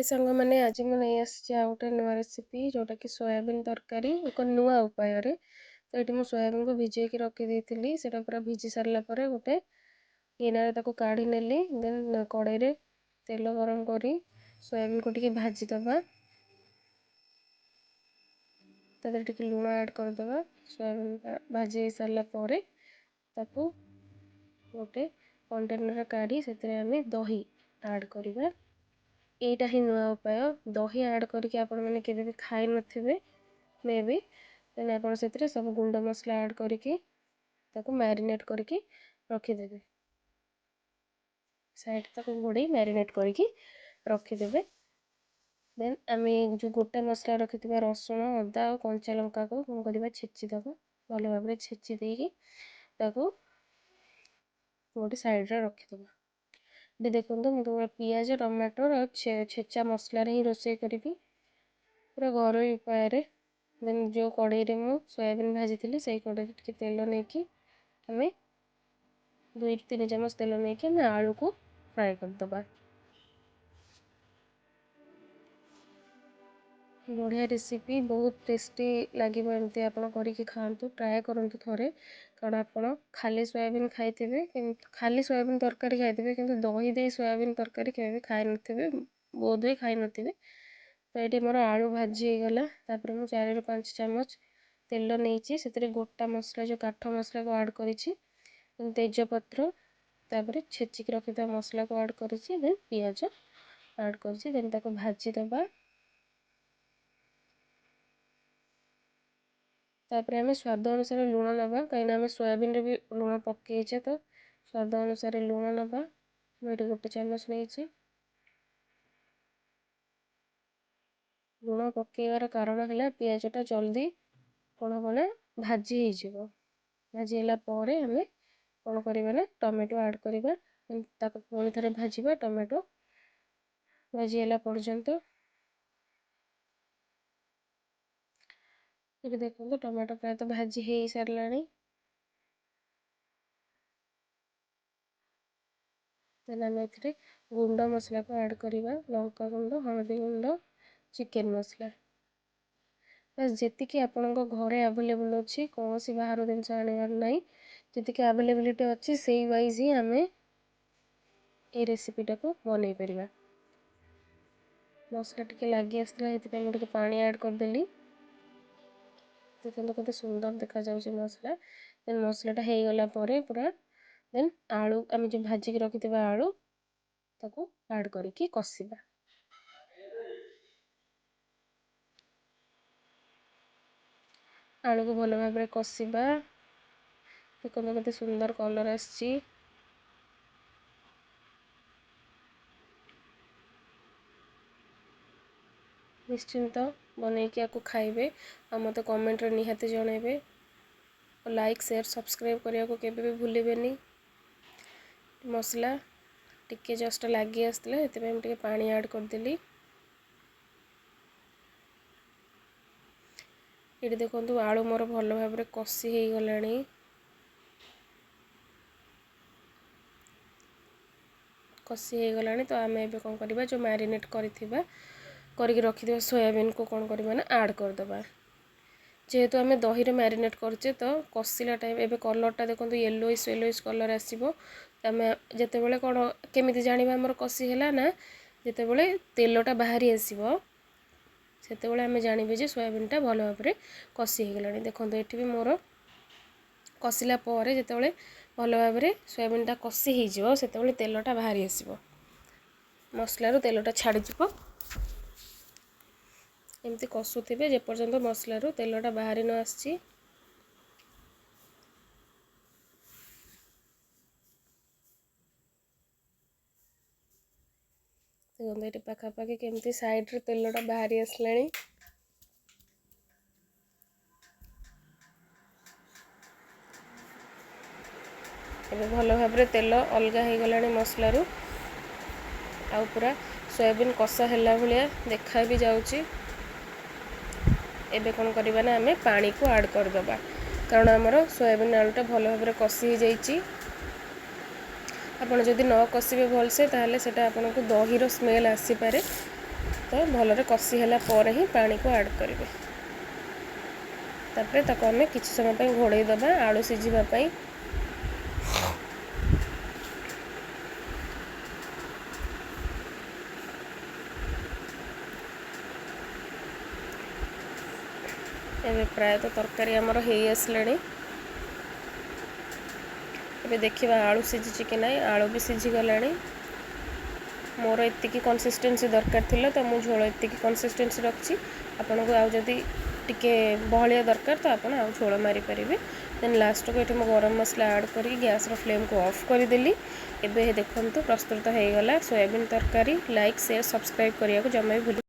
ହାଏ ସାଙ୍ଗମାନେ, ଆଜି ମୁଁ ନେଇ ଆସିଛି ଆଉ ଗୋଟେ ନୂଆ ରେସିପି, ଯେଉଁଟାକି ସୋୟାବିନ୍ ତରକାରୀ ଏକ ନୂଆ ଉପାୟରେ। ତ ଏଇଠି ମୁଁ ସୋୟାବିନ୍କୁ ଭିଜେଇକି ରଖିଦେଇଥିଲି। ସେଇଟା ପୁରା ଭିଜି ସାରିଲା ପରେ ଗୋଟେ ଗିନାରେ ତାକୁ କାଢ଼ି ନେଲି। ଦେନ୍ କଡ଼େଇରେ ତେଲ ଗରମ କରି ସୋୟାବିନ୍କୁ ଟିକେ ଭାଜିଦେବା। ତା ଦେହରେ ଟିକେ ଲୁଣ ଆଡ଼୍ କରିଦେବା। ସୋୟାବିନ୍ ଭାଜି ହେଇସାରିଲା ପରେ ତାକୁ ଗୋଟେ କଣ୍ଟେନର୍ରେ କାଢ଼ି ସେଥିରେ ଆମେ ଦହି ଆଡ଼୍ କରିବା। ଏଇଟା ହିଁ ନୂଆ ଉପାୟ। ଦହି ଆଡ଼୍ କରିକି ଆପଣମାନେ କେବେ ବି ଖାଇନଥିବେ ମେ ବି। ଦେନ୍ ଆପଣ ସେଥିରେ ସବୁ ଗୁଣ୍ଡ ମସଲା ଆଡ଼୍ କରିକି ତାକୁ ମ୍ୟାରିନେଟ୍ କରିକି ରଖିଦେବେ। ସାଇଡ଼୍ ତାକୁ ଘୋଡ଼େଇ ମ୍ୟାରିନେଟ୍ କରିକି ରଖିଦେବେ। ଦେନ୍ ଆମେ ଯେଉଁ ଗୋଟା ମସଲା ରଖିଥିବା ରସୁଣ, ଅଦା ଆଉ କଞ୍ଚା ଲଙ୍କାକୁ କ'ଣ କରିବା, ଛେଚିଦେବା। ଭଲ ଭାବରେ ଛେଚି ଦେଇକି ତାକୁ ଗୋଟେ ସାଇଡ଼୍ରେ ରଖିଦେବା। ଏଠି ଦେଖନ୍ତୁ, ମୁଁ କେବଳ ପିଆଜ, ଟମାଟର ଆଉ ଛେଚା ମସଲାରେ ହିଁ ରୋଷେଇ କରିବି, ପୁରା ଘରୋଇ ଉପାୟରେ। ଦେନ୍ ଯେଉଁ କଡ଼େଇରେ ମୁଁ ସୋୟାବିନ୍ ଭାଜିଥିଲି, ସେଇ କଡ଼େଇରେ ଟିକେ ତେଲ ନେଇକି ଆମେ 2-3 ଚାମଚ ତେଲ ନେଇକି ଆମେ ଆଳୁକୁ ଫ୍ରାଏ କରିଦେବା। ବଢ଼ିଆ ରେସିପି, ବହୁତ ଟେଷ୍ଟି ଲାଗିବ। ଏମିତି ଆପଣ କରିକି ଖାଆନ୍ତୁ, ଟ୍ରାଏ କରନ୍ତୁ ଥରେ। କାରଣ ଆପଣ ଖାଲି ସୋୟାବିନ୍ ଖାଇଥିବେ, ଖାଲି ସୋୟାବିନ୍ ତରକାରୀ ଖାଇଥିବେ, କିନ୍ତୁ ଦହି ଦେଇ ସୋୟାବିନ୍ ତରକାରୀ କେବେ ବି ଖାଇନଥିବେ, ବୋଧହୁଏ ଖାଇନଥିବେ। ତ ଏଇଠି ମୋର ଆଳୁ ଭାଜି ହେଇଗଲା। ତାପରେ ମୁଁ 4ରୁ 5 ଚାମଚ ତେଲ ନେଇଛି, ସେଥିରେ ଗୋଟା ମସଲା ଯେଉଁ କାଠ ମସଲାକୁ ଆଡ଼୍ କରିଛି, ତେଜପତ୍ର, ତାପରେ ଛେଚିକି ରଖିଥିବା ମସଲାକୁ ଆଡ଼୍ କରିଛି, ଦେନ୍ ପିଆଜ ଆଡ଼୍ କରିଛି। ଦେନ୍ ତାକୁ ଭାଜିଦେବା। ତାପରେ ଆମେ ସ୍ୱାଦ ଅନୁସାରେ ଲୁଣ ନେବା, କାହିଁକିନା ଆମେ ସୋୟାବିନ୍ରେ ବି ଲୁଣ ପକେଇଛେ, ତ ସ୍ୱାଦ ଅନୁସାରେ ଲୁଣ ନେବା। ମୁଁ ଏଠି 1 ଚାମଚ ନେଇଛି। ଲୁଣ ପକେଇବାର କାରଣ ହେଲା ପିଆଜଟା ଜଲ୍ଦି କ'ଣ ହେବ ନା ଭାଜି ହେଇଯିବ। ଭାଜି ହେଲା ପରେ ଆମେ କ'ଣ କରିବା ନା ଟମାଟୋ ଆଡ଼୍ କରିବା। ତାକୁ ପୁଣି ଥରେ ଭାଜିବା ଟମାଟୋ ଭାଜି ହେଲା ପର୍ଯ୍ୟନ୍ତ। ଏବେ ଦେଖନ୍ତୁ, ଟମାଟୋ ପ୍ରାୟତଃ ଭାଜି ହେଇସାରିଲାଣି। ଦେନ୍ ଆମେ ଏଥିରେ ଗୁଣ୍ଡ ମସଲାକୁ ଆଡ଼୍ କରିବା, ଲଙ୍କା ଗୁଣ୍ଡ, ହଳଦୀ ଗୁଣ୍ଡ, ଚିକେନ୍ ମସଲା। ବାସ୍, ଯେତିକି ଆପଣଙ୍କ ଘରେ ଆଭେଲେବୁଲ୍ ଅଛି, କୌଣସି ବାହାରୁ ଜିନିଷ ଆଣିବାର ନାହିଁ। ଯେତିକି ଆଭେଲେବିଲିଟି ଅଛି, ସେଇ ୱାଇଜ୍ ହିଁ ଆମେ ଏଇ ରେସିପିଟାକୁ ବନେଇ ପାରିବା। ମସଲା ଟିକେ ଲାଗି ଆସିଥିଲା, ସେଥିପାଇଁ ମୁଁ ଟିକେ ପାଣି ଆଡ଼୍ କରିଦେଲି। ଦେଖନ୍ତୁ କେତେ ସୁନ୍ଦର ଦେଖାଯାଉଛି ମସଲା। ଦେନ୍ ମସଲାଟା ହେଇଗଲା ପରେ ପୁରା ଦେନ୍ ଆଳୁ, ଆମେ ଯେଉଁ ଭାଜିକି ରଖିଥିବା ଆଳୁ, ତାକୁ ଆଡ଼୍ କରିକି କଷିବା। ଆଳୁକୁ ଭଲ ଭାବରେ କଷିବା। ଦେଖନ୍ତୁ କେତେ ସୁନ୍ଦର କଲର୍ ଆସିଛି। ନିଶ୍ଚିନ୍ତ ବନେଇକି ୟାକୁ ଖାଇବେ ଆଉ ମୋତେ କମେଣ୍ଟରେ ନିହାତି ଜଣାଇବେ। ଲାଇକ୍, ସେୟାର, ସବସ୍କ୍ରାଇବ୍ କରିବାକୁ କେବେ ବି ଭୁଲିବେନି। ମସଲା ଟିକେ ଜଷ୍ଟ ଲାଗି ଆସିଥିଲା, ସେଥିପାଇଁ ମୁଁ ଟିକେ ପାଣି ଆଡ଼୍ କରିଦେଲି। ଏଠି ଦେଖନ୍ତୁ, ଆଳୁ ମୋର ଭଲ ଭାବରେ କଷି ହେଇଗଲାଣି। କଷି ହେଇଗଲାଣି, ତ ଆମେ ଏବେ କ'ଣ କରିବା, ଯେଉଁ ମ୍ୟାରିନେଟ୍ କରିକି ରଖିଥିବା ସୋୟାବିନ୍କୁ କ'ଣ କରିବା ନା ଆଡ଼୍ କରିଦେବା। ଯେହେତୁ ଆମେ ଦହିରେ ମ୍ୟାରିନେଟ୍ କରିଛେ, ତ କଷିଲା ଟାଇମ୍ ଏବେ କଲର୍ଟା ଦେଖନ୍ତୁ, ୟେଲୋଇସ୍ ୟେଲୋଇସ୍ କଲର୍ ଆସିବ। ଆମେ ଯେତେବେଳେ କ'ଣ କେମିତି ଜାଣିବା ଆମର କଷି ହେଲା ନା, ଯେତେବେଳେ ତେଲଟା ବାହାରି ଆସିବ, ସେତେବେଳେ ଆମେ ଜାଣିବେ ଯେ ସୋୟାବିନ୍ଟା ଭଲ ଭାବରେ କଷି ହେଇଗଲାଣି। ଦେଖନ୍ତୁ, ଏଠି ବି ମୋର କଷିଲା ପରେ ଯେତେବେଳେ ଭଲ ଭାବରେ ସୋୟାବିନ୍ଟା କଷି ହେଇଯିବ, ସେତେବେଳେ ତେଲଟା ବାହାରି ଆସିବ, ମସଲାରୁ ତେଲଟା ଛାଡ଼ିଯିବ। ଏମିତି କଷୁଥିବେ ଯେପର୍ଯ୍ୟନ୍ତ ମସଲାରୁ ତେଲଟା ବାହାରି ନ ଆସିଛି। ଦେଖନ୍ତୁ, ଏଠି ପାଖାପାଖି କେମିତି ସାଇଡ଼୍ରେ ତେଲଟା ବାହାରି ଆସିଲାଣି। ଏବେ ଭଲ ଭାବରେ ତେଲ ଅଲଗା ହେଇଗଲାଣି ମସଲାରୁ, ଆଉ ପୁରା ସୋୟାବିନ୍ କଷା ହେଲା ଭଳିଆ ଦେଖା ବି ଯାଉଛି। ଏବେ କ'ଣ କରିବା ନା ଆମେ ପାଣିକୁ ଆଡ଼୍ କରିଦେବା, କାରଣ ଆମର ସୋୟାବିନ୍ ଆଳୁଟା ଭଲ ଭାବରେ କଷି ହେଇଯାଇଛି। ଆପଣ ଯଦି ନ କଷିବେ ଭଲସେ, ତାହେଲେ ସେଇଟା ଆପଣଙ୍କୁ ଦହିର ସ୍ମେଲ୍ ଆସିପାରେ। ତ ଭଲରେ କଷି ହେଲା ପରେ ହିଁ ପାଣିକୁ ଆଡ଼୍ କରିବେ। ତାପରେ ତାକୁ ଆମେ କିଛି ସମୟ ପାଇଁ ଘୋଡ଼େଇ ଦେବା ଆଳୁ ସିଝିବା ପାଇଁ। ଏବେ ପ୍ରାୟତଃ ତରକାରୀ ଆମର ହେଇ ଆସିଲାଣି। ଏବେ ଦେଖିବା ଆଳୁ ସିଝିଛି କି ନାହିଁ। ଆଳୁ ବି ସିଝିଗଲାଣି। ମୋର ଏତିକି କନସିଷ୍ଟେନ୍ସି ଦରକାର ଥିଲା, ତ ମୁଁ ଝୋଳ ଏତିକି କନସିଷ୍ଟେନ୍ସି ରଖିଛି। ଆପଣଙ୍କୁ ଆଉ ଯଦି ଟିକେ ବହଳିଆ ଦରକାର, ତ ଆପଣ ଆଉ ଝୋଳ ମାରିପାରିବେ। ଦେନ୍ ଲାଷ୍ଟକୁ ଏଠି ମୁଁ ଗରମ ମସଲା ଆଡ଼୍ କରିକି ଗ୍ୟାସ୍ର ଫ୍ଲେମ୍କୁ ଅଫ୍ କରିଦେଲି। ଏବେ ଦେଖନ୍ତୁ, ପ୍ରସ୍ତୁତ ହେଇଗଲା ସୋୟାବିନ୍ ତରକାରୀ। ଲାଇକ୍, ସେୟାର, ସବସ୍କ୍ରାଇବ୍ କରିବାକୁ ଜମା ବି ଭୁଲି